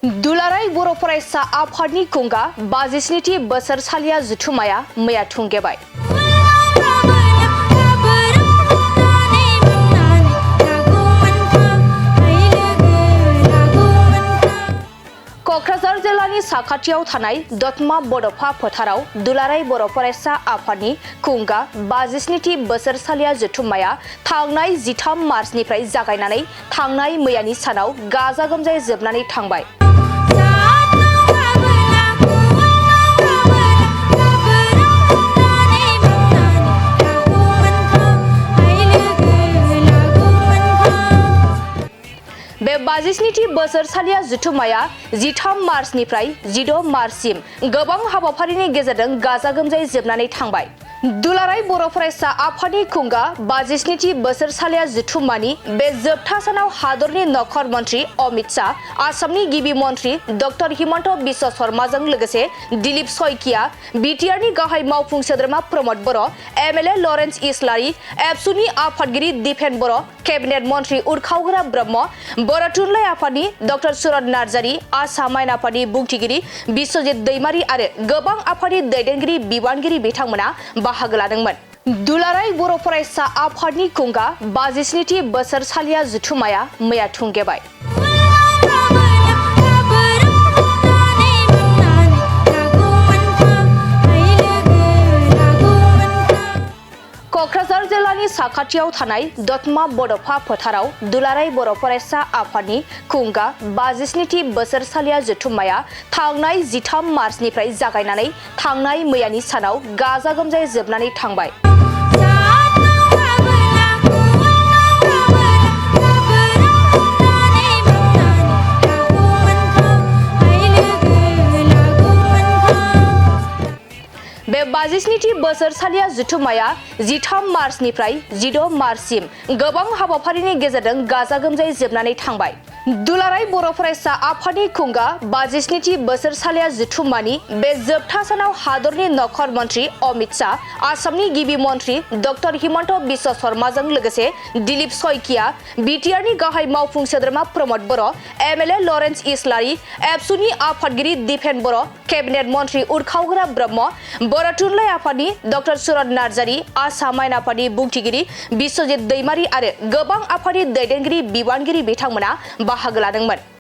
दुलाराय बर' फरायसा आफादनि खुंगा 57थि बोसोरसालिया जथुम्माया मैया थुंगेबाय। क'क्राझार जिल्लानि साखाथियाव थानाय दतमा बड'फा फोथाराव दुलाराय बर' फरायसा आफादनि खुंगा 57थि बोसोरसालिया जथुम्माया थांनाय 13 मार्चनिफ्राय जागायनानै थांनाय मैयानि सानाव गाजा गोमजायै जोबनानै थांबाय। बे 57थि बोसोरसालिया जथुम्माया 13 मार्चनिफ्राय 16 मार्चसिम गोबां हाबाफारिनि गेजेरजों गाजा गोमजायै जोबनानै थांबाय। दुलाराय बर' फरायसा आफादनि खुंगा 57थि बोसोरसालिया जथुम्मानि बे जोबथा सानाव हादरनि नखर मन्त्रि अमित शाह, आसामनि गिबि मन्त्रि डक्टर हिमन्त बिश्व शर्माजों लोगोसे दिलीप सयकिया, बिटिआरनि गाहाय मावफुं सोद्रोमा प्रमद बर', एमएलए लरेन्स इस्लारि, एबसुनि आफादगिरि दिपेन बर', केबिनेट मन्त्रि उरखावग्रा ब्रह्म, बर' थुनलाइ आफादनि डक्टर सुरत नार्जारि, आसाम आयेन आफादनि बुंथिगिरि बिश्वजित दैमारि आरो गोबां आफादनि दैदेनगिरि बिबानगिरि बिथांमोना बाहागो लादोंमोन। दुलाराय बर' फरायसा आफादनि खुंगा 57थि बोसोरसालिया जथुम्माया मैया थुंगेबाय। क'क्राझार जिल्लानि साखाथियाव थानाय दतमा बड'फा फोथाराव दुलाराय बर' फरायसा आफादनि खुंगा 57थि बोसोरसालिया जथुम्माया थांनाय 13 मार्चनिफ्राय जागायनानै थांनाय मैयानि सानाव गाजा गोमजायै जोबनानै थांबाय। बे 57थि बोसोरसालिया जथुम्माया 13 मार्चनिफ्राय 16 मार्चसिम गोबां हाबाफारिनि गेजेरजों गाजा गोमजायै जोबनानै थांबाय। दुलाराय बर' फरायसा आफादनि खुंगा 57थि बोसोरसालिया जथुम्मानि बे जोबथा सानाव हादरनि नखर मन्त्रि अमित शाह, आसामनि गिबि मन्त्रि डक्टर हिमन्त बिश्व शर्माजों लोगोसे दिलीप सयकिया, बिटिआरनि गाहाय मावफुं सोद्रोमा प्रमद बर', एमएलए लरेन्स इस्लारि, एबसुनि आफादगिरि दिपेन बर', केबिनेट मन्त्रि उरखावग्रा ब्रह्म, बर' थुनलाइ आफादनि डक्टर सुरत नार्जारि, आसाम आयेन आफादनि बुंथिगिरि बिश्वजित दैमारि आरो गोबां आफादनि दैदेनगिरि बिबानगिरि बिथांमोना बाहागो लादोंमोन।